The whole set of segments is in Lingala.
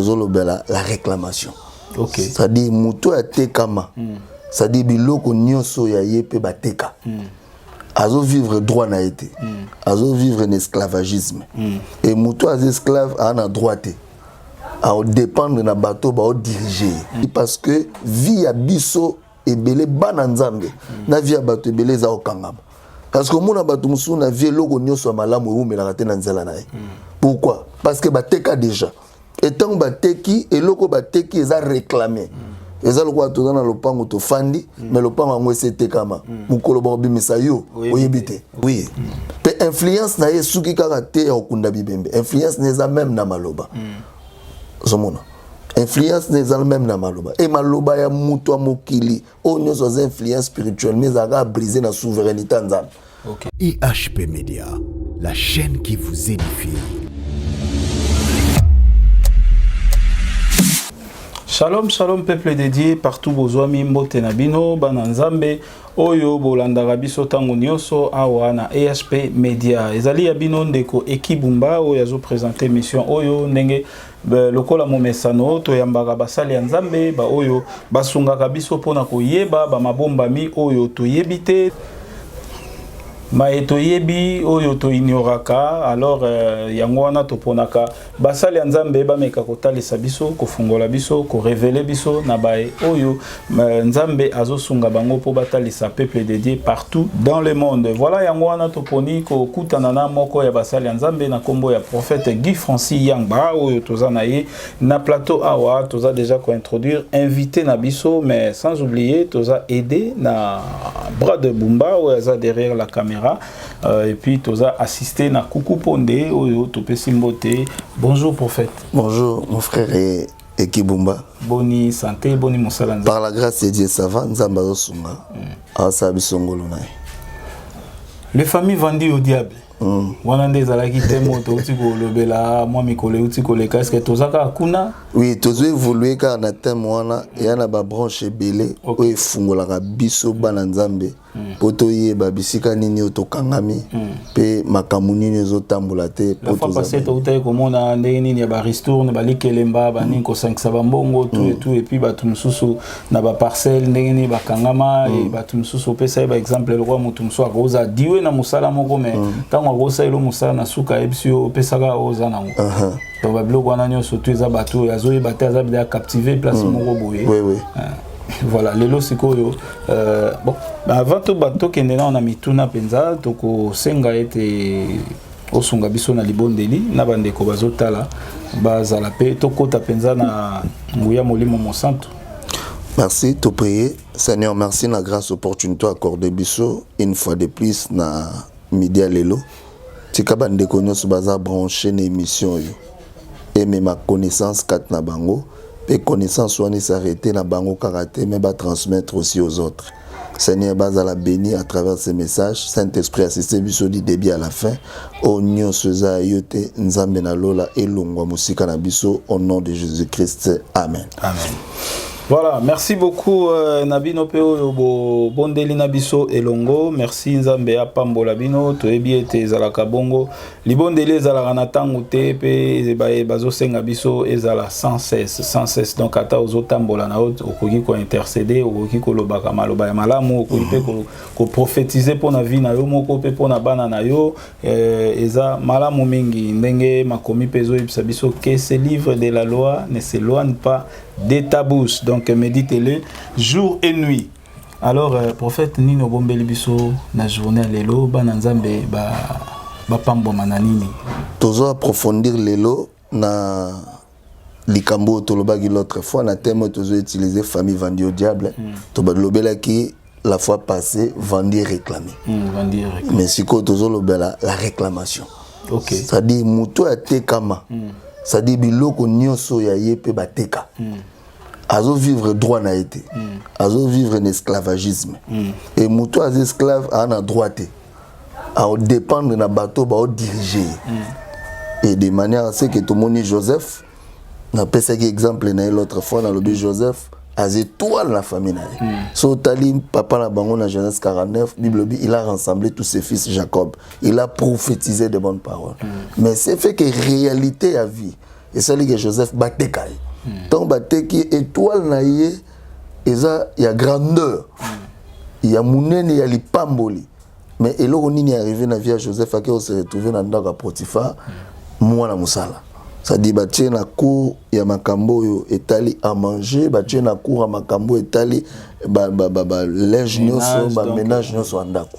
Tozolobela la réclamation. C'est-à-dire moto atekama. C'est-à-dire biloko nyonso ya ye mpe bateka. Azovivre droit na ye te. Azovivre na esclavagisme. Et moto aza esclave aza na droit te. Aodépendre na bato baodirige ye. Parce que vie ya biso ebele bana Nzambe na vie ya bato ebele eza kokangama. Parce que omona bato mosusu na vie, eloko nyonso ya malamu ewumelaka te na nzela na ye. Pourquoi? Parce que bateka déjà. Et ntango bateki, eloko bateki eza réclamé. Eza lokola toza na lopango, tofandi, mais lopango yango esi etekama. Mokolo bakobimisa yo, oyebi te. Oui, mpe influence na ye esuki kaka te ya kokunda bibembe. Influence na eza même na maloba. Ozomona, influence na eza même na maloba. E maloba ya moto ya mokili oyo nyonso aza influence spirituellement, ezalaka brisé na souveraineté ya Nzambe. IHP Media, la chaîne qui vous édifie. Shalom, shalom, peuple de Dieu partout bozwami, mbote na bino bana Nzambe oyo bolandaka biso ntango nyonso awa na EHP Media. Ezali ya bino ndeko Ekibumba oyo azoprésente mission oyo. Ndenge lokola momesano, toyambaka basali ya Nzambe baoyo basungaka biso mpona koyeba bamabombami oyo toyebi te, maye toyebi oyo toignoraka. Alors yango wana toponaka basali ya Nzambe bameka kotalisa biso, kofungola biso, korévéler biso na baye oyo Nzambe azosunga bango mpo batalisa peuple de Dieu partout dans le monde. Voilà, yango wana toponi kokutana na moko ya basali ya Nzambe na nkombo ya prophète Guy Francis Yangba oyo toza na ye na plateau awa. Toza déjà kointroduire invité na biso, mais sans oublier toza aidé na bras de Bumba oyo aza derrière la caméra, et puis toza assisté na Kuku Ponde oyo topesi mbote. Bonjour prophète. Bonjour mon frère Ekibumba. Boni santé, boni mosala Nzambe? Par la grâce de Dieu, ça va. Nzambe azosunga, asala biso ngolu na ye. Les familles vendues au diable, wana nde ezalaki thème oyo touti kolobela mwa mikolo euti koleka. Est-ce toza kaka kuna? Oui, tozo évolue kaka na thème wana. Eya na babranche ebele oyo efungolaka biso bana Nzambe mpo toyeba bisika nini oyo tokangami mpe makambo nini ezotambola te. La fois passée toutaki komona ndenge nini ya baristourne, balikelemba, banini, kosangisa bambongo, tout et tout, et puis bato mosusu na baparcelle, ndenge nini bakangama. E bato mosusu opesa ye baexemple lokola moto mosusu akoza diwe na mosala moko, mais ntango akosalela mosala, na suka ayebisi yo opesaka oyo oza nango. Donc babiloko wana nyonso tu eza bato oyo azoyeba te, aza bida captive place moko boye. Voilà, lelo sikoyo, bon, avant to tokende nao na mituna mpenza, tokosenga ete osunga biso na libondeli na bandeko bazotala, bazala mpe tokɔta mpenza na nguya Molimo Mosantu. Merci, to prier. Seigneur, merci na grâce, opportunité accordée biso une fois de plus na midi ya lelo. Tika bandeko nyonso baza branché na émission oyo emema connaissance kati na bango, mpe connaissance wana esarrêter na bango kaka te, mais batransmettre aussi aux autres. Seigneur, bazala béni à travers ces messages. Saint-Esprit, assiste biso du début à la fin. Oyo nyonso eza ya yo te, Nzambe na lola, elongwa mosika na biso, au nom de Jésus-Christ, amen. Amen. Voilà, merci beaucoup na bino mpe oyo bobondeli na biso elongo. Merci, Nzambe apambola bino. Toyebi ete ezalaka bongo, libondeli ezalaka na ntango te, mpe bazosenga biso ezala sans cesse, sans cesse. Donc ata ozotambola na yo, okoki kointercéder, okoki kolobaka maloba ya malamu, okoki mpe koprophétiser mpo na vie na yo moko mpe mpo na bana na yo. Eza malamu mingi ndenge makomi mpe ezoyebisa biso que ce livre de la loi ne s'éloigne pas de ta bouche, donc méditez-le jour et nuit. Alors prophète, nini obombeli biso na journée ya lelo? Bana Nzambe bapambwama na nini? Tozo approfondir lelo na likambo oyo tolobaki l'autre fois na thème oyo tozo utiliser, famille vendue au diable. Tobalobelaki la fois passée vendu et réclamé. Vendu et réclamé. Mais sikoyo tozolobela la réclamation. C'est-à-dire moto atekama. C'est-à-dire biloko nyonso ya ye mpe bateka. Azovivre droit na ye te. Azovivre na esclavagisme. Et moto aza esclave aza na droit te. Aodépendre na bato baodirige ye. Et de manière à ce que tomoni Joseph, napesaki exemple na ye l'autre fois, nalobi Joseph aza étoile na famille na ye. So otali papa na bango na Genèse 49, Bible lobi il a rassemblé tous ses fils Jacob, il a prophétisé de bonnes paroles. Mais c'est fait que réalité ya vie Esali ke Joseph bateka ye. Ntango bateki ye, étoile na ye eza ya grandeur, ya monene, ya lipamboli. Mais eloko nini arrivé na vie ya Joseph? Ake ose retrouve na ndako ya Potiphar, mwana mosala, c'est-à-dire batie na cour ya makambo oyo etali à manger, batie na cour ya makambo oyo etali balinge nyonso, baménage nyonso ya ndako.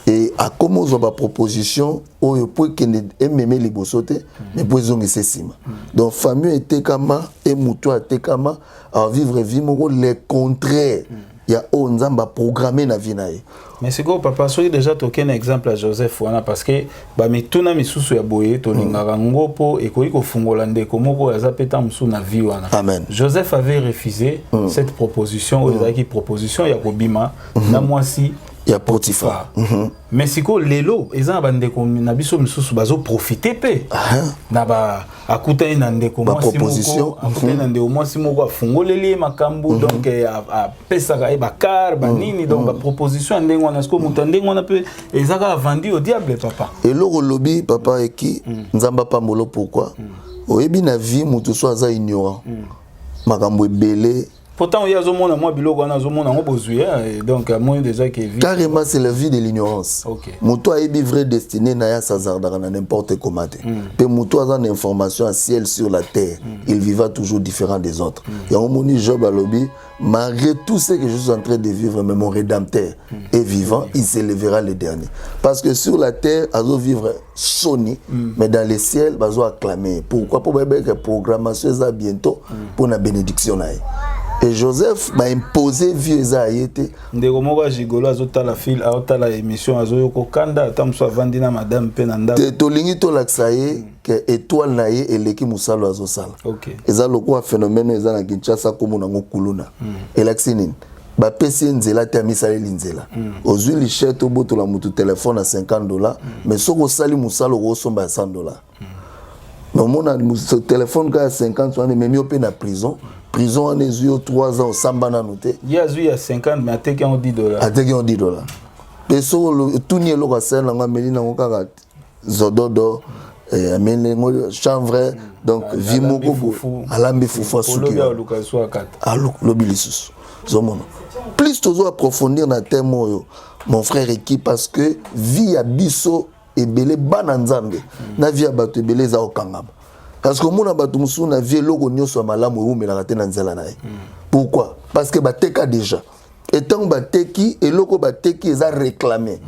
E akómi ozwa baproposition oyo mpo ekende ememe liboso te, mais mpo ezongisa nsima. Donc famille etekama, e motu atekama, avivre vie moko le contraire ya oyo Nzambe aprogramme na vie na ye. Mais sikoyo, papa, soki déjà tokende na exemple ya Joseph wana, parce que bamituna misusu ya boye tolingaka ngo mpo ekoki kofungola ndeko moko oyo aza mpe ntango mosusu na vie wana. Amen. Joseph avait refusé cette proposition oyo ezalaki proposition ya kobima na mwasi ya Potiphar. Mais sikoyo lelo eza na bandeko na biso misusu bazoprofite mpe na ba akutani na ndeko mwasi moko, akutani na ndeko mwasi moko, afungoleli ye makambo, donc apesaka ye bacar banini, donc baproposition ya ndenge wana. Sikoyo moto ya ndenge wana mpe eza kaka vendu au diable, papa? Eloko olobi, papa eki, Nzambe apambolo. Pourquoi? Oyebi, na vie moto so aza ignorant, makambo ebele. Pourtant oye azomona mwa biloko wana, azomona yango bozwi, donc amoni déjà que vie Carrément, c'est la vie de l'ignorance. Moto ayebi vraie destinée na ye asazardaka na n'importe comment te. Mpe moto aza na information ya ciel sur la terre, il vivra toujours différent des autres. Yango moni Job alobi: malgré tout ce que je suis en train de vivre, mais mon rédempteur est vivant, il s'élèvera le dernier. Parce que sur la terre azo vivre soni, mais dans le ciel bazo acclamer. Pourquoi? Mpo bayebeke programmation eza bientôt mpo na bénédiction na ye. Et Joseph baimpose vie eza ya ye te. Ndeko moko ya gigolo azotala fil, aotala émission, azoyoka okanda, ata mosusu avandi na madame mpe na ndako. Te, tolingi tolakisa ye ke étoile na ye eleki mosala azosala. Eza lokola phénomène oyo eza na Kinshasa, kombo nango kuluna. Elakisi nini? Bapesi ye nzela te, amisaleli nzela. Ozwi lichete, obotola motu telefone ya 50 $, mais soki osali mosala, okosomba ya 100 $. Mais omona telefone kaka ya 50 wana ememi yo mpe na prison. Prison wana ezwi yo 3 ans, osamba nanu te. Ye azwi ya 50, mais ateki yango 10 $. Ateki yango 10 $. Mpe soki otuni eloko asali nango, ameli nango kaka zododo, ameli yango chanvre. Donc vie moko boye, alambi fufu, asuki, alobi lisusu. Ozomona, plus tozo approfondir na thème oyo, mon frère eki, parce que vie ya biso ebele bana Nzambe na vie ya bato ebele eza kokangama. Parce que omona bato mosusu na vie, eloko nyonso ya malamu ewumelaka te na nzela na ye. Pourquoi? Parce que bateka déjà. Etango bateki, eloko bateki eza réclamé.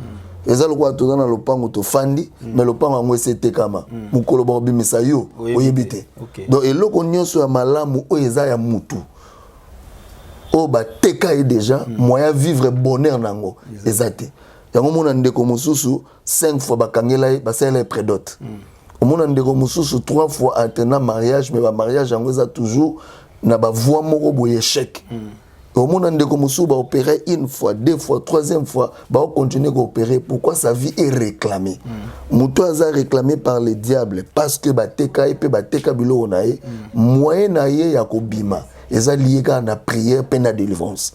Eza lokola toza na lopango, tofandi, mais lopango yango esi etekama. Mokolo bakobimisa yo, oyebi te. Donc eloko nyonso ya malamu oyo eza ya mutu oyo bateka ye déjà, moyen vivre bonheur nango eza te. Yango omona ndeko mosusu 5 fois bakangela ye, basalela ye prédote. Omona ndeko mosusu 3 fois alternant mariage, mais bamariage yango eza toujours na bavoi moko boye, échec. Omona ndeko mosusu baopéré une fois, deux fois, troisième fois baocontinue koopérer. Pourquoi? Sa vie est réclamée. Moto aza réclamé par le diable parce que bateka ye mpe bateka biloko na ye. Moyen na ye ya kobima eza lié kaka na prière mpe na délivrance.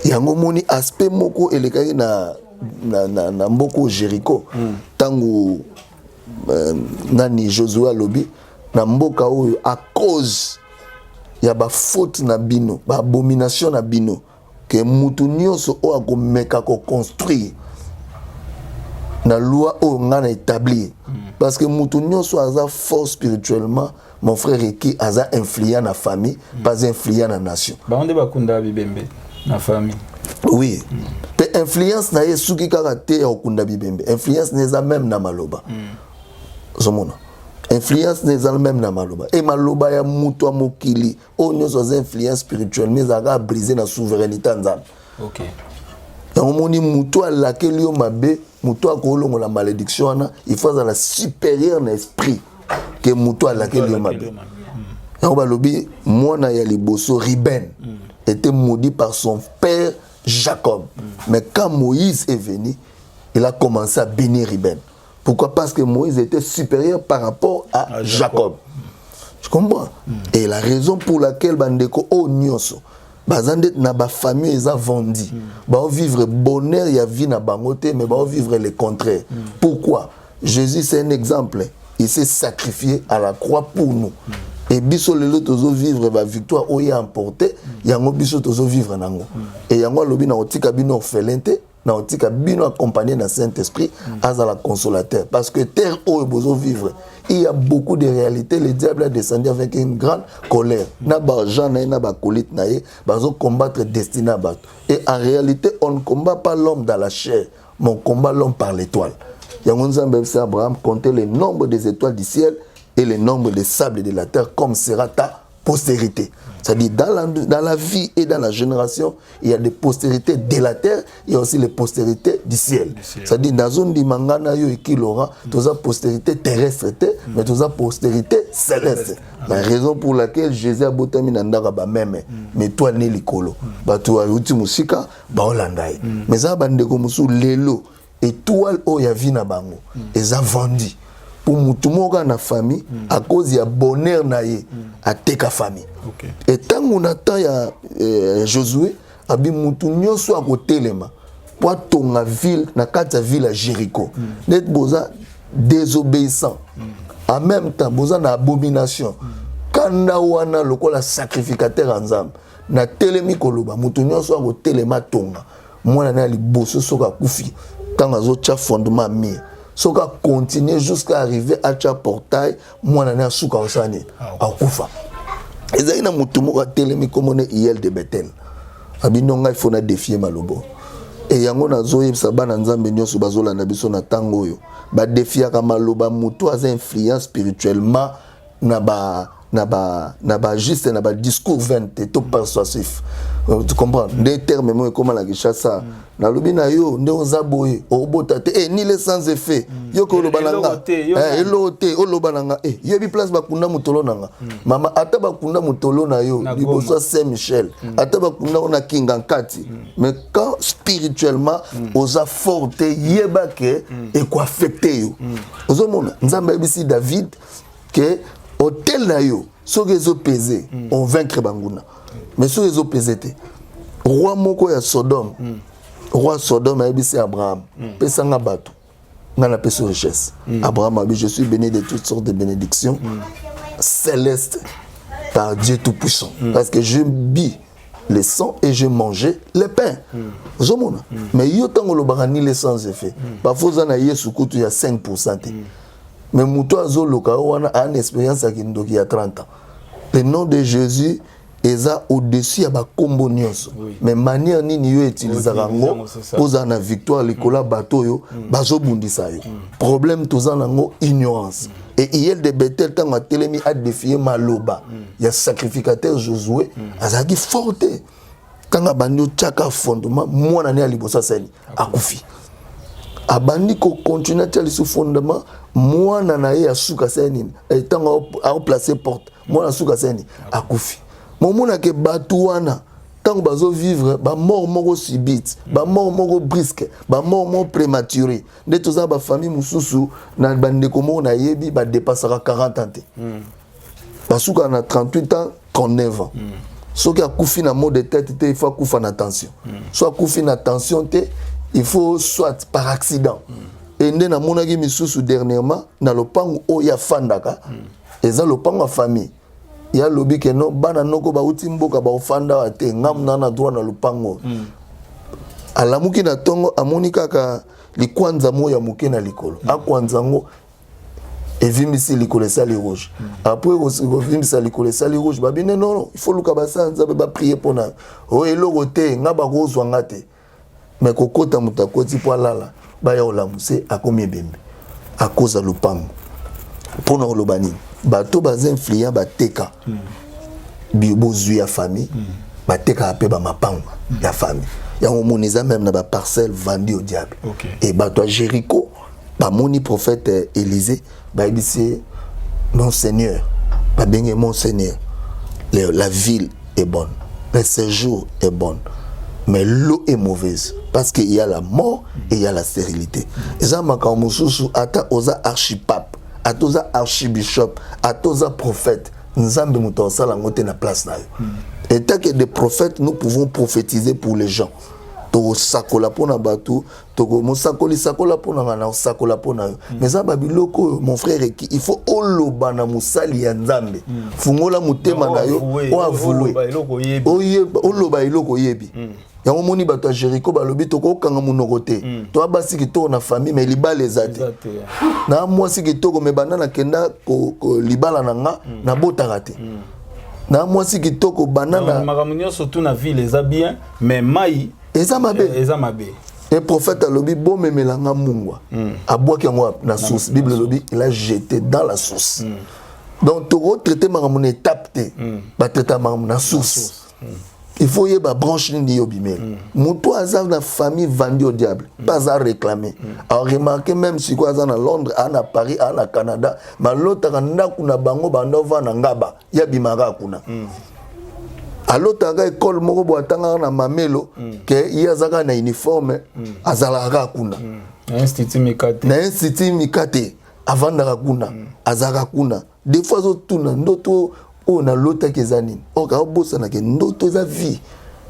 Yango omoni aspect moko elekaki na mboka oyo Jéricho. Ntango nani, Josué alobi na mboka oyo: à cause ya bafaute na bino, baabomination na bino, ke mutu nyonso oyo akomeka koconstruire na loi oyo ngai na établir. Parce que mutu nyonso aza fort spirituellement, mon frère eki, aza influent na famille, pas influent na nation. Bango nde bakunda bibembe na famille. Oui, mpe influence na ye esuki kaka te ya kokunda bibembe. Influence na eza même na maloba. Ozomona, influence na eza même na maloba. E maloba ya moto ya mokili oyo nyonso aza influence spirituellement, ezalaka brise na souveraineté ya Nzambe. Yango moni moto alakeli yo mabe, moto akolongola malédiction wana, il faut azala supérieur na esprit ke moto alakeli yo mabe. Yango balobi mwana ya liboso Ruben était maudit par son père Jacob, mais quand Moïse est venu, il a commencé à bénir Ruben. Pourquoi? Parce que Moïse était supérieur par rapport à Jacob. Tu comprends? Et la raison pour laquelle bandeko oyo nyonso baza nde na bafamille eza vendu, baovivre bonheur ya vie na bango te, mais baovivre le contraire. Pourquoi? Jésus, c'est un exemple. Il s'est sacrifié à la croix pour nous. Et biso lelo tozo vivre ba victoire oyo emporté, yango biso tozo vivre nango. Et yango alobi na otika bino orphelin te, na otika bino accompagné na Saint-Esprit, azala consolateur. Parce que terre oyo bozo vivre, il y a beaucoup de réalités. Le diable a descendu avec une grande colère. Na ba gens na ye, na ba acolyte na ye, bazo combattre destinée ya bato. Et en réalité, on ne combat pas l'homme dans la chair, mais on combat l'homme par l'étoile. Yango Nzambe ayebisi Abraham: comptez le nombre des étoiles du ciel et le nombre des sables de la terre, comme sera ta postérité. C'est-à-dire, dans la vie et dans la génération, il y a des postérités de la terre, il y a aussi les postérités du ciel. C'est-à-dire, dans zone ndima na yo eki Laurent, toza postérité terrestre te, mais toza postérité céleste. La raison pour laquelle Jésus abotami na ndako ba meme, mais toi né likolo. Bato bauti mosika baolanda ye. Mais eza bandeko mosusu lelo, étoile oyo ya vie na bango eza vendi pour mutu moko kaka na famille, à cause ya bonheur na ye, ateka famille. E ntango na temps ya Josué, abi mutu nyonso akotelema mpo atonga ville na kati ya ville ya Jéricho, neti boza désobéissant, en même temps boza na abomination, kanda wana lokola sacrificateur ya Nzambe natelemi koloba, moto nyonso akotelema atonga, mwana na ya liboso soki akufi ntango azotya fondement ya mur, soki acontinue jusqu'à arriver atya portail, mwana na ye asuka kosala nini? Akufa. Ezalaki na motu moko atelemi, komona Hiel de Betel, abino ngai fo na défier malobo. E yango nazoyebisa bana Nzambe nyonso bazolanda biso na ntango oyo, badefiaka maloba motu aza influence spirituellement na ba juste na ba discours vain te to persuasif. Tu comprends nde terme moko ekóma na Kinshasa. Nalobi na yo nde oza boye, obota te, e nile sans effet, yo ke oloba na nga eloko te, oloba na nga e yebi place bakunda motolo na nga. Mama, ata bakunda motolo na yo liboso ya Saint Michel, ata bakunda ngo na Kinga Nkati, mais quand spirituellement oza fort te, yeba ke ekoaffecte yo. Ozomona Nzambe ayebisi David ke autel na yo soki ezopese, on vaincre banguna, mais soki ezopese te, roi moko ya Sodome, roi Sodome ayebisi Abraham: pesanga bato, ngai napesi richesse. Abraham abi: je suis béni de toutes sortes de bénédictions célestes par Dieu tout-puissant, parce que je bu le sang et je mangeais le pain. Ozomona, mais yo ntango olobaka nile sans effet, parfois oza na Yesu kutu ya 5 te, mais moto azoloka yo wana aa na expérience ya kindoki ya 30 ans. Le nom de Jésus eza au-dessus ya bakombo nyonso, mais manière nini yo utilisaka yango ozala na victoire likolo ya bato oyo bazobundisa yo? Problème toza nango, ignorance. Et Hiel de Betel, ntango atelemi adefie maloba ya sacrificateur Josué, azalaki fort te. Ntango abandi otiaka fondement, mwana ne ya liboso asali akufi. Abandi kocontinue atia lisusu fondement, mwana na ye asuka asali nini? Ntango aoplace porte, mwana asuka asali nini? Akufi. Momonake bato wana ntango bazovivre bamort moko subite, bamort moko brusque, bamort moko prématuré. Nde toza na bafamille mosusu, na bandeko moko nayebi, badépasaka 40 ans te, basukaka na 38 ans, 39 ans. Soki akufi na maux de tête te, il faut akufa na tension. So akufi na tension te, il faut soit par accident. E nde namonaki misusu dernièrement na lopango oyo afandaka, eza lopango ya famille. Ya alobi ke no, bana noko bauti mboka, baofanda awa te, ngamu na na droit na lopango. Alamuki na ntongo, amoni kaka likwanza moko ya moke na likolo. Akwanza yango, evimbisi likolo, esali rouge. Après kovimbisa likolo, esali rouge. Babine nono, il faut luka basala Nzambe, baprier mpona oyo eloko te, nga bakozwa nga te. Mais kokota, moto akoti mpo alala, baya kolamuse, akomi ebembe akoza lopango. Mpona koloba nini? Bato baza influent, bateka bozwi ya famille, batekaka mpe bamapango ya famille. Yango omoni eza même na baparcelle vendu au diable. E bato ya Jéricho bamoni prophète Élisée, bayebisi ye: monseigneur, babenge monseigneur, la ville est bonne, le séjour est bon, mais l'eau est mauvaise parce qu'il y a la mort et il y a la stérilité. Eza makambo mosusu, ata oza archipape, ata oza archibishop, ata oza prophète, Nzambe moto asala yango te na place na yo. Et tant que des prophètes, nous pouvons prophétiser pour les gens. Tokosakola mpo na bato, mosakoli sakola mpo na nga, na osakola mpo na yo. Mais eza babiloko oyo, mon frère Eki, il faut oloba na mosali ya Nzambe. Fungola motema na yo, oavouer, oloba eloko oyebi. Yango omoni bato ya Jericho balobi: tokokanga monoko te. Toya basi kitoko na famille, mais libala eza te. Na mwasi kitoko, mais banda nakenda libala na nga, nabotaka te. Na mwasi kitoko, banda na makambo nyonso tu na ville eza bien, mais mai eza mabe. Eza mabe. E prophète alobi: bomemelanga mungwa. Abwaki yango na source. Bible elobi: il a jeté dans la source. Donc tokotraite makambo na étape te, batraite makambo na source. Il faut oyeba branche nini yo obimeli. Moto aza na famille vendue au diable mpe aza réclamé. Aremarquer, même sikoyo aza na Londres, aa na Paris, aa na Canada, malotaka ndako na bango banda ovanda ngaba, ye abimaka kuna. Alotaka ekole moko boye, atangaka na Mamelo, ke ye aza kaka na uniforme, azalaka kaka kuna. Na institut Mikate. Na institut Mikate, avandaka kuna, azalaka kuna. Des fois azotuna: ndoto oyo nalotaki eza nini? Or aobosanaka, ndoto eza vie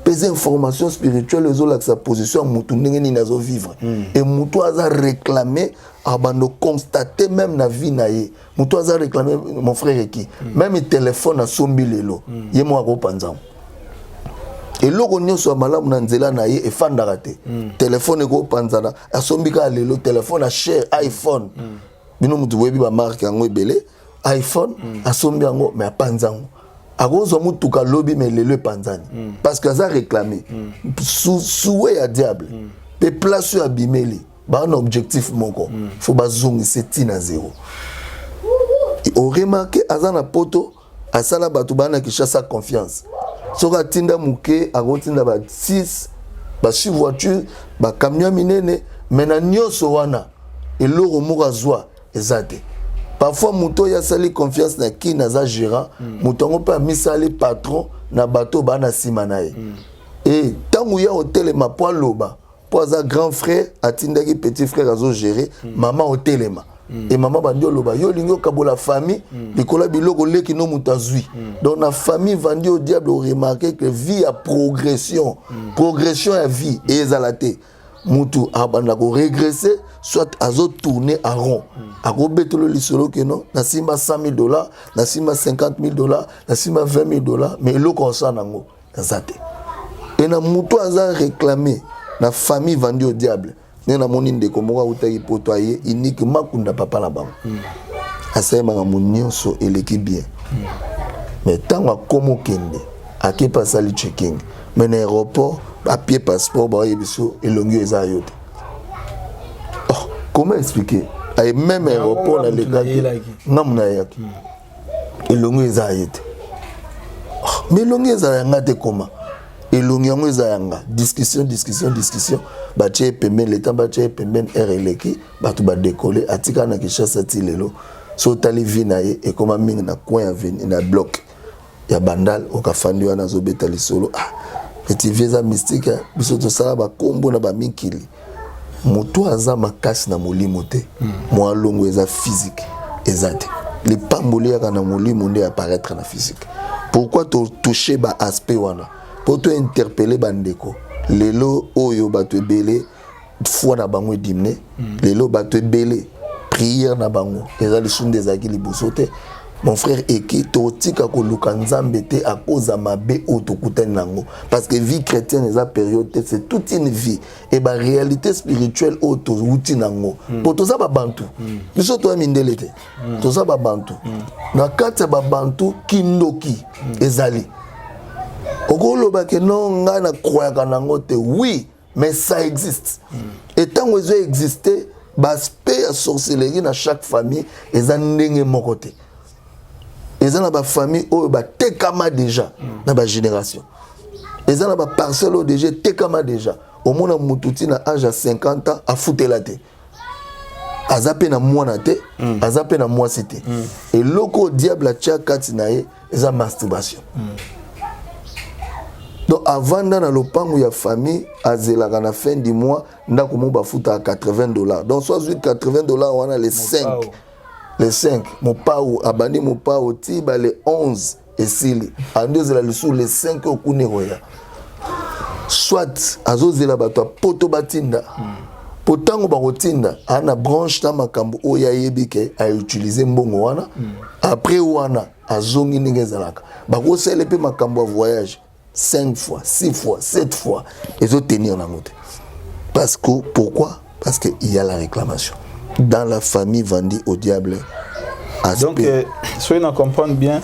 mpe eza information spirituelle, ezolakisa position ya motu, ndenge nini azovivre. E motu aza réclamé, abando constate même na vie na ye. Motu aza réclamé, mon frère Eki, même téléphone asombi lelo, ye moko akopanzango. Eloko nyonso ya malamu na nzela na ye efandaka te. Telefone ekopanzana. Asombi kaka lelo telefone ya cher, iPhone. Bino motu boyebi bamarque yango ebele. iPhone, asombi yango, mais apanza yango. Akozwa motuka lobi, mais lelo epanzani, parce que aza réclamé. Souhait ya diable mpe place oyo abimeli baa na objectif moko, faut bazongisa ntina zéro. Oremarquer, aza na Poto, asala bato baa na Kinshasa confiance. Soki atinda moke, akotinda ba 6, ba 6 voiture, bacamion ya minene, mais na nyonso wana eloko moko azwa eza te. Parfois moto oyo asali confiance na kini aza gérant, moto yango mpe amisali patron na bato baa na nsima na ye. E ntango ya otelema mpo aloba, mpo aza grand frère, atindaki petit frère azogérer, mama otelema. E mama bandi oloba: yo olingi okabola famille likolo ya biloko leki no moto azwi. Donc na famille vendue au diable, oremarquer que vie ya progression, progression ya vie ezala te. Mutu abanda korégresser, soit azotourner en rond. Akobetela lisolo keno nasimba 100 000 $, nasimba 50 000 $, nasimba 20 000 $, mais eloko osala nango eza te. E na mutu aza réclamé na famille vendue au diable, ndenge namoni ndeko moko autaki Poto, aye uniquement kunda papa na bango, asali makambo nyonso eleki bien, mais ntango akóma okende, ake mpe asali checking, mais na aéroport apie passeport, baoyebi so elongi oyo eza yo te. Oh, comment expliquer? Aye même aéroport nalekaki, ngamu nayaki, elongi eza ye te. Oh, mais elongi ezala yanga te, koma elongi yango eza yanga? Discussion, discussion, discussion, batie ye pembeni. Leta batie ye pembeni, aire eleki, bato badekole, atikala na Kinshasa ti lelo. So otali vie na ye, ekóma mingi na coin ya na bloc ya Bandal, okafandi wana, azobeta lisolo. Ah, petit vie eza mystique. Biso tosala bakombo na bamikili. Moto aza makasi na molimo te, mwa longo eza physique eza te. Lipamboli yaka na molimo nde apparaître na physique. Pourquoi totouche baaspect wana? Mpo tointerpeller bandeko. Lelo oyo bato ebele, foi na bango ediminuer. Lelo bato ebele, prière na bango eza lisusu nde ezalaki liboso te. Mon frère Eki, totika koluka Nzambe te akoza mabe oyo tokutani nango, parce que vie chrétienne eza période te, c'est toute une vie. E baréalité spirituelle oyo towuti nango, mpo toza babantu, biso toya mindele te, toza babantu. Na kati ya babantu, kindoki ezali. Okoloba ke non, ngai nacroyaka nango te. Oui, mais ça existe. Et ntango ezo existe, baaspect ya sorcellerie na chaque famille eza ndenge moko te. Eza na bafamille oyo batekama déjà na bagénération, eza na baparcelle oyo déjà etekama déjà. Omona motu ti na age ya 50 ans afutela te, aza mpe na mwana te, aza mpe na mwasi te. Eloko oyo diable atia kati na ye eza masturbation. Donc avanda na lopango ya famille, azelaka na fin du mois, ndako mo bafutaka 80 $. Donc so azwi 80 $ wana, le 5, le 5 mopao abandi, mopao ti ba le 11 esili, andi ozela lisusu le 5 okuni ekoya. Soit azozela bato ya poto batinda, po ntango bakotinda, aa na branche na makambo oyo ayebi ke autiliser mbongo wana. Après wana azongi ndenge ezalaka, bakosala mpe makambo ya voyage 5 fois, 6 fois, 7 fois, ezotenir nango te. Parce que pourquoi? Parce que il y a la réclamation dans la famille vendue au diable. Donc soki na comprendre bien,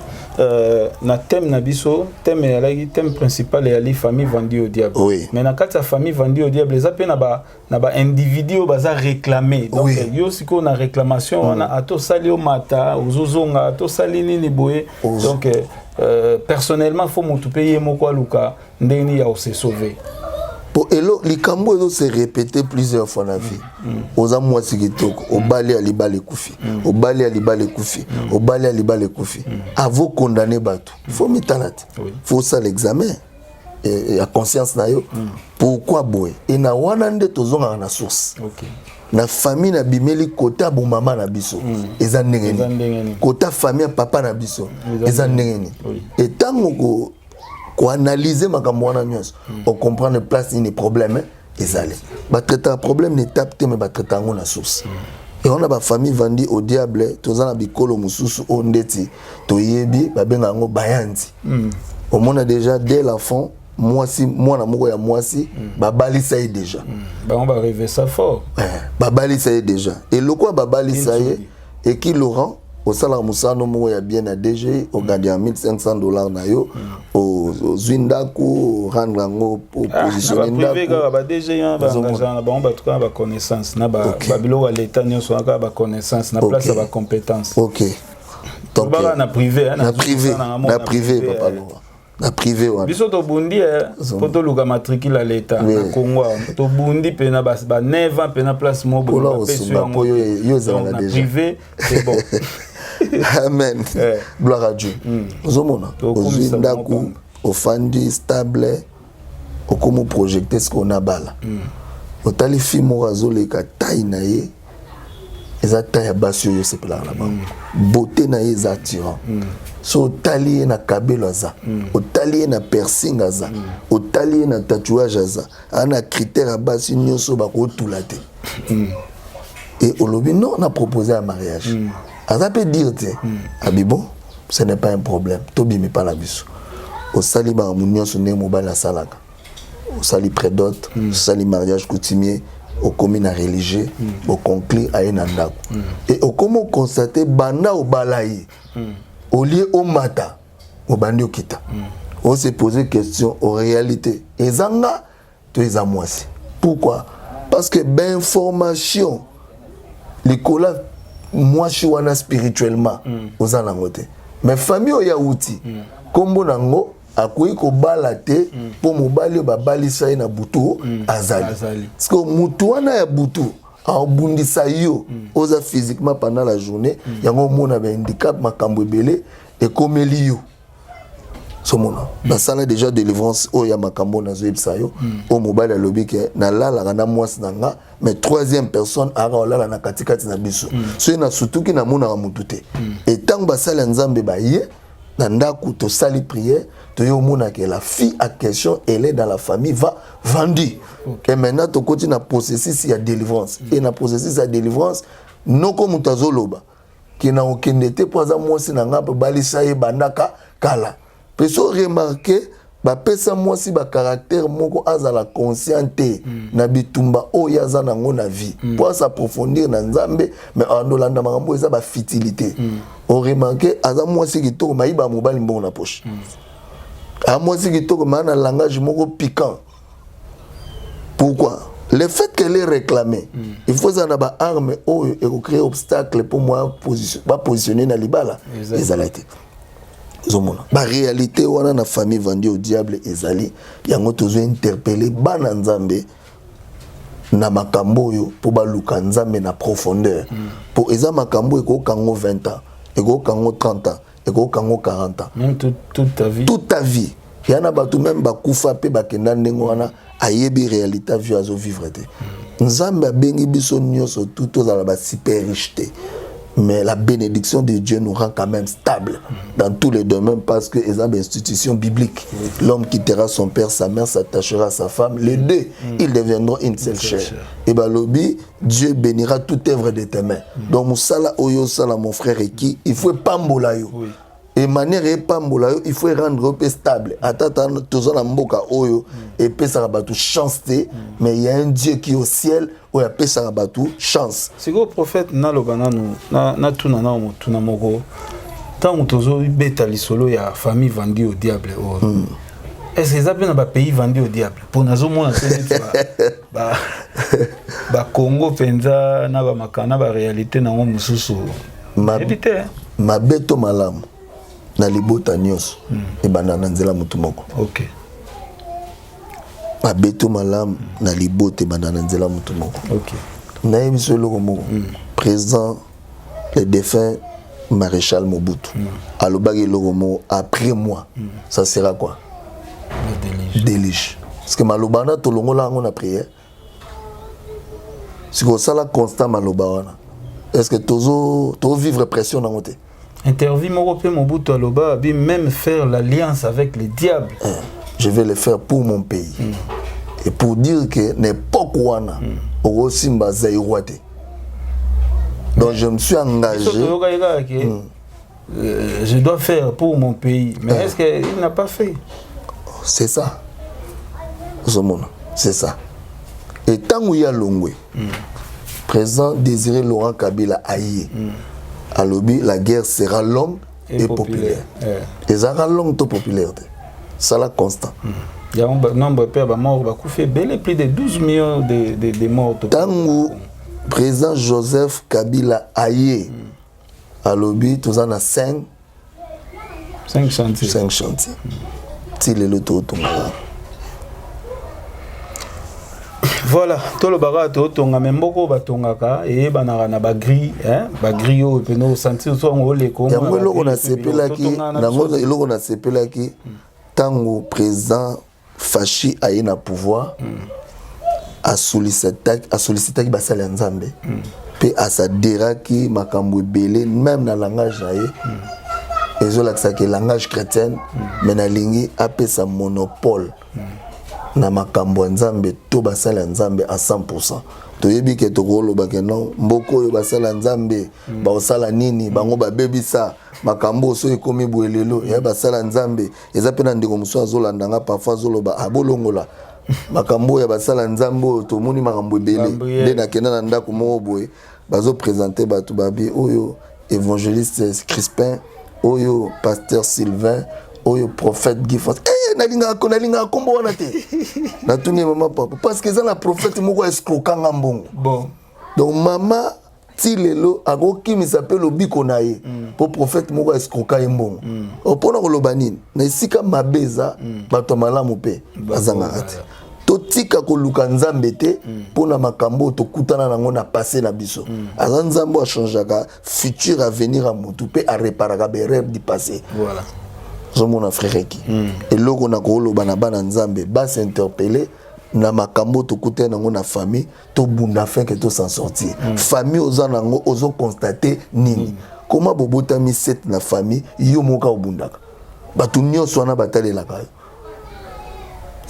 na thème na biso, thème eyalaki, thème principal eyali famille vendue au diable. Mais na kati ya famille vendue au diable, eza mpe na baindividu oyo baza réclamé. Donc yo sikoyo na réclamation wana, ata osali, omata, ozozonga, ata osali nini boye. Donc personnellement, faut motu mpe ye moko aluka ndenge nini ya kose sauver. Po elo likambo ezo se répéter plusieurs fois na vie. Oza mwasi kitoko, obali ya libala ekufi, obali ya libala ekufi, obali ya libala ekufi. Avant condamner bato, faut mitala te. Faut osala examen ya conscience na yo. Pourquoi boye? E na wana nde tozongaka na source. Na famille nabimeli, kota bomama na biso eza ndenge nini? Kota famille ya papa na biso eza ndenge nini? Etango koanalyse makambo wana nyonso, ocomprendre place nini problème ezali. Batraitaka problème na étape te, mais batraita yango na source. E wana bafamille vendue au diable. Toza na bikolo mosusu oyo ndeti toyebi, babenga yango bayanzi. Omona déjà dès l'enfant, mwasi, mwana moko ya mwasi, babalisa ye déjà. Bango barêve ça fort. Babalisa ye déjà. Eloko ya babalisa ye eki, Laurent, osalaka mosala moko ya bien na DG, ogadi ya 1500 $ na yo, ozwi ndako, orendre yango, opositionne ndako. Kaka ba DG baengageaka na bango bato kaka baconnaissance na babiloko ya leta nyonso, kaka baconnaissance na place ya bacompétence. Ok. Donc na privé. Na privé, na privé, papa Laurent, na privé wana. Biso tobundi mpo toluka matricule ya leta na Congo. Tobundi mpena ba 9 ans mpena place moko. Yo ezalaka déjà privé, c'est bon. Amen, gloire à Dieu. Ozomona, ozwi ndako, ofandi stable, okomi oprojecte ce qu'on a bala. Otali fille moko azoleka, taille na ye eza taille ya basi oyo osepelaka na bango, beauté na ye eza attirant. So otali ye na kabelo aza, otali ye na piercing aza, otali ye na tatouage aza, aza na critère ya basi nyonso bakotula te. E olobi non, na proposé ya mariage, aza mpe dire te, abi bon, ce n'est pas un problème, tobimi mpa na biso. Osali makambo nyonso ndenge mobali asalaka, osali prédot, osali mariage coutumier, okomi na religieux, oconclure, aye na ndako. E okomi oconstate, banda obala ye, olie omata, obandi okita. Ose pose question: en réalité eza nga to eza mwasi? Pourquoi? Parce que bainformation likolo mwasi wana spirituellement oza nango te. Mais famille oyo awuti, nkombo nango akoki kobala te, mpo mobali oyo babalisa ye na butu azali. Parce que mutu wana ya butu abundisa yo, oza physiquement pendant la journée, yango omona bahandicap, makambo ebele ekomeli yo. Somona basala déjà délivrance oyo ya makambo nazoyebisa yo. Oyo mobali alobi ke nalalaka na mwasi na nga, mais troisième personne aka olala na katikati na biso. Soki nasutuki, namonaka motu te. Etango basali ya Nzambe baye na ndako, tosali prière, toye omonaka la fille à question, elle est dans la famille va vendue. Et maintenant tokoti na processus ya délivrance. Et na processus ya délivrance, noko moto azoloba ke na okende te, mpo aza mwasi na nga mpe balisa ye bandaka kala. Mpe so remarke, bapesa mwasi bacaractère moko, azala conscient te na bitumba oyo aza nango na vie, mpo as'approfondir na Nzambe. Mais andolanda makambo eza bafutilité. Oremarke, aza mwasi kitoko, mayiba mobali mbongo na poche. Aza mwasi kitoko, maa na langage moko piquant. Pourquoi? Le fait qu'elle est réclamée, il faut ezala na baarme oyo ekocréer obstacle mpo mwa bapositionne na libala ezala te. Ozomona baréalité wana na famille vendue au diable ezali yango. Tozo interpeller bana Nzambe na makambo oyo mpo baluka Nzambe na profondeur, mpo eza makambo ekokango 20 ans, ekokango 30 ans, ekokango 40 ans. Même toute ta vie. Toute ta vie. Ya na bato même bakufa mpe bakenda ndenge wana, ayebi réalité vie azovivre te. Nzambe abengi biso nyonso tu tozala basuper riche te. Mais la bénédiction de Dieu nous rend quand même stable dans tous les domaines parce que les institutions bibliques. L'homme quittera son père, sa mère, s'attachera à sa femme. Les deux, ils deviendront une seule chair. Et balobi, Dieu bénira toute œuvre de tes mains. Donc, mosala oyo osala, mon frère Eki, il faut pambola yo. Et manière epambola yo, il faut rendre mpe stable. Ata toza na mboka oyo epesaka bato chance te, mais il y a un Dieu qui est au ciel oyo apesaka bato chance. Sikoyo, prophète, naloba nanu, natuna nano motuna moko. Ntango tozobeta lisolo ya famille vendue au diable oyo, est ce eza mpe na bapays vendu au diable? Mpo nazomona te neti bakongo mpenza na bamaka na baréalité nango mosusu. Yebi te. Mabe to malamu na libota nyonso ebanda na nzela motu moko. Mabe to malamu na libota ebanda na nzela motu moko. Nayebi so eloko moko, président, le défunt maréchal Mobutu, alobaki eloko moko: "Après moi, ça sera quoi?" Le déluge. Déluge. Parce que maloba wana, tolongola yango na prière. Sikoyo osala constat, maloba wana, est ce que tozo tovivre pression nango te? Interview moko mpe, Mobutu aloba abi même faire l'alliance avec le diable. Je vais le faire pour mon pays. Et pour dire que n'époque wana okosimba zaïrois te, donc je me suis engagé. Toyokaki kaka ke je dois faire pour mon pays, mais est ce que il n'a pas fait? C'est ça, ozomona, c'est ça. Et ntango ye alongwe, président Désiré Laurent Kabila aye, alobi: "La guerre sera longue et populaire." Ezalaka longue to populaire te? Sala constat. Yango nombre mpe ya bamort, bakufi ebele, plus de 12 millions de morts. Ntango président Joseph Kabila aye, alobi toza na 5 5 chantier. 5 chantier, ti lelo tootongaka. Voilà, tolobaka totonga, me mboka oyo batongaka eyebanaka na bagri, bagri oyo pene osentir so yango oleko. Yango eloko nasepelaki nango, eloko nasepelaki ntango président Fatshi aye na pouvoir, asollicitaki basali ya Nzambe mpe asaderaki makambo ebele. Même na langage na ye, ezolakisaki langage chrétienne, mais nalingi apesa monopole na makambo ya Nzambe to basali ya Nzambe à 100. Toyebi ke tokoloba ke non, mboka oyo basala Nzambe baosala nini, bango babebisa makambo oyo. So ekomi boye lelo ya basala Nzambe, eza mpe na ndeko mosusu azolanda nga, parfois azoloba abolongola makambo oyo ya basala Nzambe oyo. Tomoni makambo ebele nde nakenda na ndako moko boye, bazoprésente bato babi oyo évangéliste Crispin, oyo pasteur Sylvain, oyo prophète Guy. Eh, nalingaka nkombo wana te. Natuni mama papa, parce que eza na prophète moko escrokanga mbongo. Donc mama ti lelo akokimisa mpe lobiko na ye mpo prophète moko escroka ye mbongo. Mpona koloba nini? Na esika mabe eza, bato ya malamu mpe bazangaka te. Totika koluka Nzambe te mpona makambo oyo tokutana nango na passé na biso. Aza Nzambe oyo achangeaka futur, avenir ya motu mpe areparaka baerreur du passé. Ozomona, frère Eki, eloko na koloba na bana Nzambe, basinterpele na makambo tokutani nango na famille, tobunda afin ke tos'en sortir. Famille oza nango, ozoconstate nini? Koma bobotami 7 na famille, yo moko obundaka, bato nyonso wana batalelaka yo,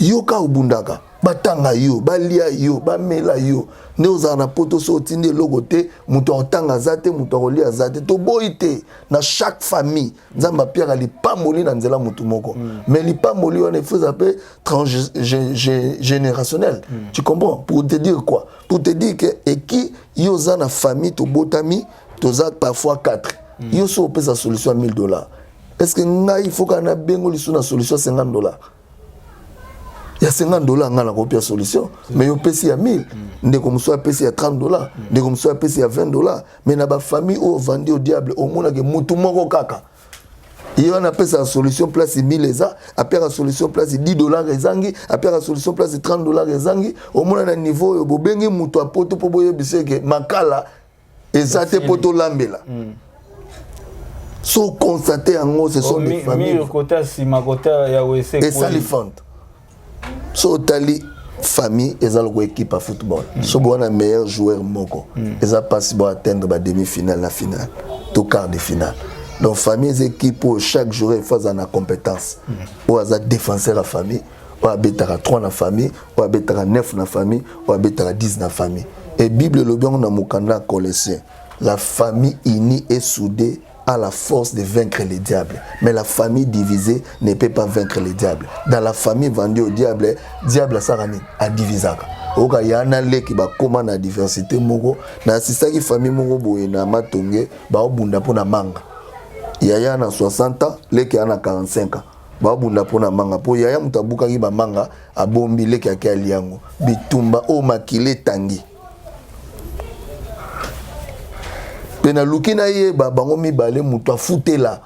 yo ka obundaka, batanga yo, balia yo, bamela yo. Nde ozala na poto, so otindi eloko te, moto akotanga aza te, moto akolia aza te. Toboyi te, na chaque famille Nzambe apiaka lipamboli na nzela motu moko, mais lipamboli wana il faut eza mpe transgénérationnel. Tu comprends? Pour te dire quoi? Pour te dire que eki yo oza na famille, tobotami toza parfois 4, yo so opesa solution ya 1000 $, est ce que ngai il faut kaka nabengo lisusu na solution ya 50 $? Ya 50 $, ngai nakopia solution, mais yo opesi ya 1000, ndeko mosusu apesi ya 30 $, ndeko mosusu apesi ya 20 $. Mais na bafamille oyo ovandi au diable, omonake motu moko kaka ye wana apesaka solution place 1000 eza, apiaka solution place 10 $ ezangi, apiaka solution place 30 $ ezangi. Omona na niveau oyo bobengi moto apoto mpo boyebisa eke makala eza te mpo tolambela. So constate yango, ce sont des familles. Kota nsima, kota ya wese. Esali fente. So otali Famille eza lokola équipe ya football. So boza na meilleur joueur moko, eza mpasi bo atteindre ba demi finale na finale to quart de finale. Donc famille eza équipe oyo chaque joueur il faut aza na compétence. Oyo aza défenseur ya famille, oyo abetaka 3 na famille, oyo abetaka 9 na famille, oyo abetaka 10 na famille. Et Bible elobi yango na mokanda ya Colossien: la famille unie et soudée a la force de vaincre le diable. Mais la famille divisée ne peut pas vaincre le diable. Dans la famille vendue au diable, diable asaka nini? Adivisaka. Oyoka ya na leki bakóma na diversité moko. Na asistaki famille moko boye na Matonge, baobunda mpo na manga. Yaya na 60 ans, leki ya na 45 ans, baobunda mpo na manga, mpo yaya moto abukaki bamanga, abombi, leki ake ali yango. Bitumba oyo makili etangi. Mpe naluki nayeba bango mibale, moto afutela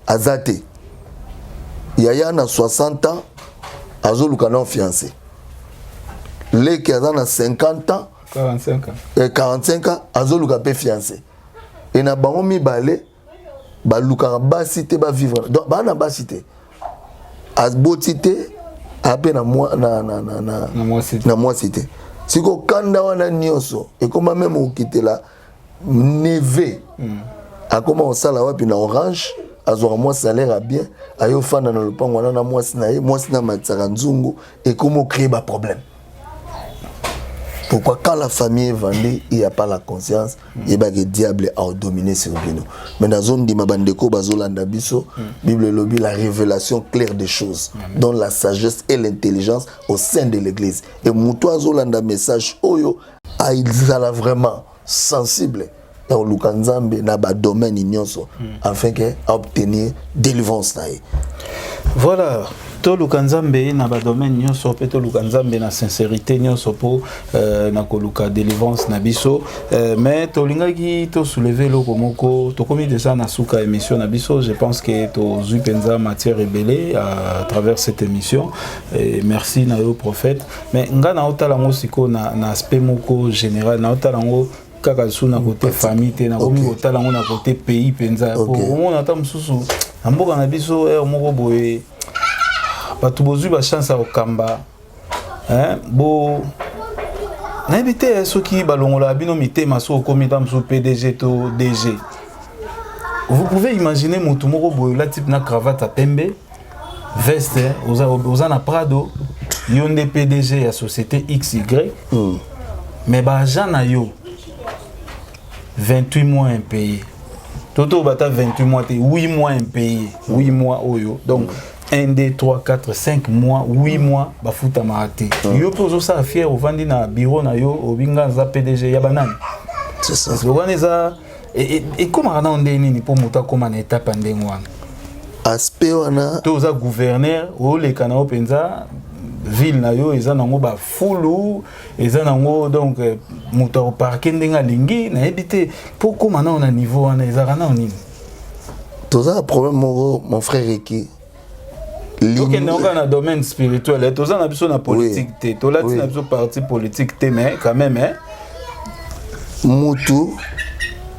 aza te. Yaya na 60 ans azoluka na fiancé, leki aza na 50 ans, 45 ans. 45 ans azoluka mpe fiancé. E na bango mibale balukaka basi te, bavivre. Donc baa na basi te, aboti te, ape na, na, na, na, na, Na mwasi te. Na mwasi te. Sikoyo kanda wana nyonso ekóma même okitela neveu. Akóma kosala wapi? Na Orange. Azwaka mwa salaire ya bien, aye ofanda na lopango wana na mwasi na ye. Mwasi na matisaka nzungu, ekóma ocréer baproblème. Pourquoi? Quand la famille est vendue, il n'y a pas la conscience. Yebaki diable a dominé sur bino. Mais nazondima, bandeko bazolanda biso, Bible elobi la révélation claire des choses, dont la sagesse et l'intelligence au sein de l'église. Et moto azolanda message oyo azala vraiment sensible ya koluka Nzambe na badomaine nyonso afin que aobtenir délivrance na ye. Voilà, toluka Nzambe na badomaine nyonso mpe toluka Nzambe na sincérité nyonso mpo na koluka délivrance na biso. Mais tolingaki tosoulever eloko moko. Tokomi déjà na suka émission na biso. Je pense que tozwi mpenza matière ebele à travers cette émission, et merci na yo, prophète. Mais nga na otala yango sikoyo na aspect moko général, na otala yango kaka su na côté famille te, nakomi kotala yango na côté pays mpenza. Po omona ata mosusu na mboka na biso, ere moko boye bato bozwi bachance ya kokamba, hein, bo nayebi te soki balongolaka bino mitema. Soki okomi ta mosusu PDG to DG, vous pouvez imaginer motu moko boye olati na cravate ya pembe, veste, oza na Prado, yo nde PDG ya société XY, mais baagent na yo 28 mois impayé, toto bata 28 mois te, 8 mois impayé, 8 mois oyo, donc 1, 2, 3, 4, 5 mois, 8 mois bafutamaka te. Yo mpe ozosala fier, ovandi na bureau na yo, obinga aza PDG ya banani. C'est ça. Parce que wana eza ekomaka nano ndenge nini mpo moto akóma na étape ya ndenge wana? Aspect wana. To oza gouverneur, oleka na yo mpenza ville na yo, eza nango bafulu, eza nango, donc moto akoparquer ndenge alingi. Nayebi te mpo kóma nano na niveau wana ezalaka nano nini? Toza na problème moko, mon frère Eki. Tokende kaka na domaine spirituel, toza na biso na politique te, tolati na biso parti politique te, mais quand même, eh? Mutu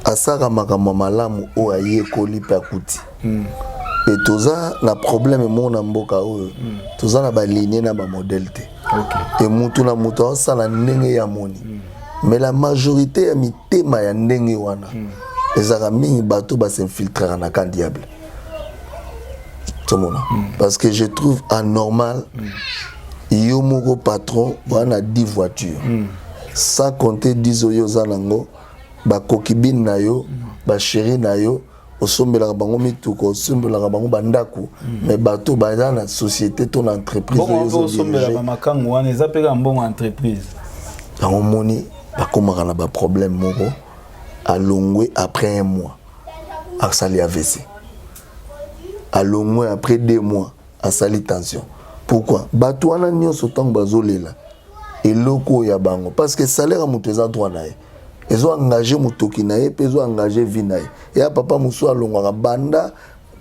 asalaka makambo ya malamu oyo ayekoli mpe akuti. E toza na problème moko na mboka oyo, toza na baligne na bamodèle te. E mutu na mutu aosala ndenge ya moni, mais la majorité ya mitema ya ndenge wana ezalaka mingi bato bas'infiltraka na camp diable. Tomona, parce que je trouve anormal, yo moko patron wana, 10 voitures, sans compter 10 oyo oza nango, bakoki bine na yo, bachéri na yo, osombelaka bango mituka, osombelaka bango bandako, mais bato baza na société to na entreprise mbongo oyo mpe osombela ozodirige bamakango wana, eza mpe kaka mbongo entreprise. Yango moni bakomaka na baproblème moko. Alongwe après un mois, asali AVC. Alongwe après 2 mois, asali tension. Pourquoi? Bato wana nyonso ntango bazolela eloko oyo ya bango, parce que salaire ya moto eza droit na ye, ezo engage motoki na ye mpe ezo engage vie na ye. Ya papa mosusu alongwaka banda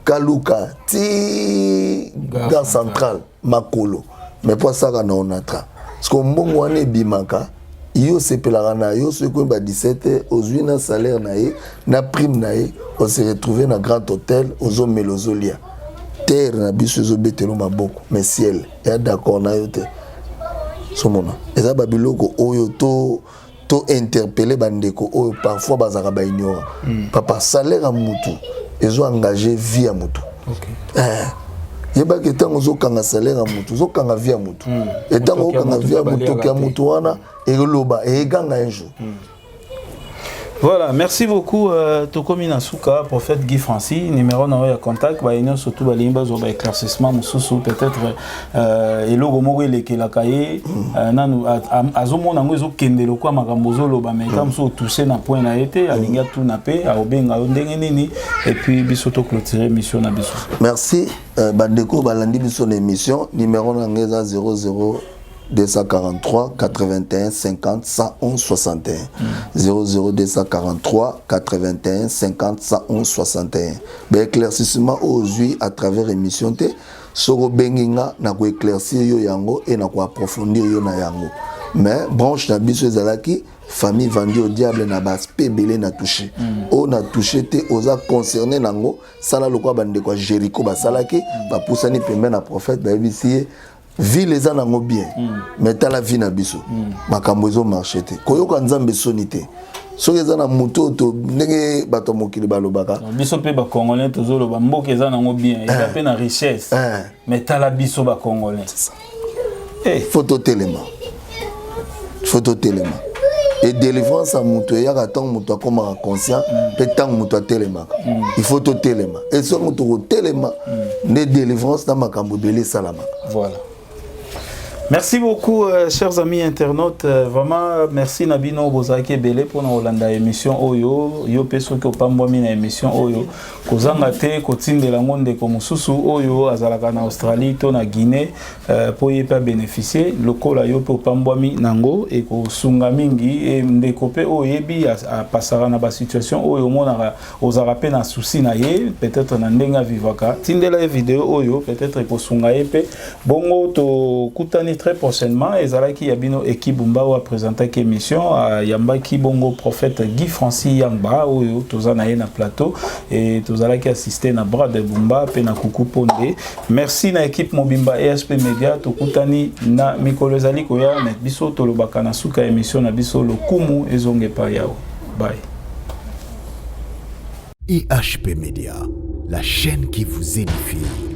Kaluka ti gare centrale makolo, mais mpo asalaka na Onatra. Parce que mbongo wana ebimaka, yo osepelaka na yo. Soki koyeba 17, ozwi na salaire na ye na prime na ye, ose retrouve na grand hôtel, ozomela, ozolia. Terre na biso ezobetela maboko, mais ciel eya d'accord na yo te. Somona eza babiloko oyo to to interpeller bandeko oyo parfois bazalaka baignorant. Papa, salaire ya mutu ezo engage vie ya mutu. Yebaki ntango ozokanga salaire ya mutu, ozokanga vie ya mutu. Etango Motoki ya okanga mutu vie ya mpe motoki ya baliaka te. Mutu wana eloba, eyeganga un jour. Voilà, merci beaucoup. Tokomi na suka, prophète Guy Francis, numéro na yo ya contact, ba union surtout ba limba zo ba éclaircissement mususu peut-être eloko moko elekelaka ye nanu azomona yango ezokende lokwa makambo ozoloba, mais ntango mosusu otouche na point na ye te, alingi atuna mpe akobenga yo ndenge nini? Et puis biso toclôturer émission na biso. Merci. Bandeko balandi biso na émission, numéro na ngai eza 00 243 81 50 111 61, 00 243 81 50 111 61. Baéclaircissement oyo ozwi à travers émission te, soki obengi nga, na koéclaircir yo yango e na koapprofondir yo na yango. Mais branche na biso ezalaki famille vendue au diable na baaspect ebele na touché. Oyo na touché te, oza concerné nango, sala lokola bandeko ya Jéricho basalaki, bapusani pembe na prophète, bayebisi ye: ville eza nango bien, mais tala vie na biso, makambo ezomarche te. Koyoka Nzambe soni te soki eza na motu oyo ndenge bato ya mokili balobaka. Biso mpe bacongolais tozoloba mboka eza nango bien, eza mpe na richesse, mais tala biso bacongolais. Faut totelema, faut totelema. E délivrance ya moto eyaka ntango moto akomaka conscient mpe ntango moto atelemaka. Il faut totelema, e soki tokotelema nde délivrance na makambo ebele esalamaka. Voilà. Merci beaucoup, chers amis internautes. Vraiment, merci na bino bozaki ebele pour na émission oyo. Yo pe soki opambwami na émission oyo, kozanga te kotindela ngo ndeko mosusu oyo azalaka na Australie to na Guinée, po ye pe bénéficier lokola yo pe opambwami nango. Ekosunga mingi. E ndeko pe oyo yebi apasaka na ba situation oyo omonaka, ozalaka pe na souci na ye, peut-être na ndenge avivaka, tindela ye video oyo, peut-être ekosunga ye pe. Bongo tokutani très prochainement. Ezalaki ya bino équipe Bumba oyo apresentaki émission, ayambaki bongo prophète Guy Francis Yangba oyo toza na ye na plateau, e tozalaki assisté na Brad Bumba mpe na Kuku Ponde. Merci na équipe mobimba ESP Media. Tokutani na mikolo ezali koya. Na biso tolobaka na suka ya émission na biso: lokumu ezonga epai Yawe. Bye. IHP Media, la chaîne qui vous édifie.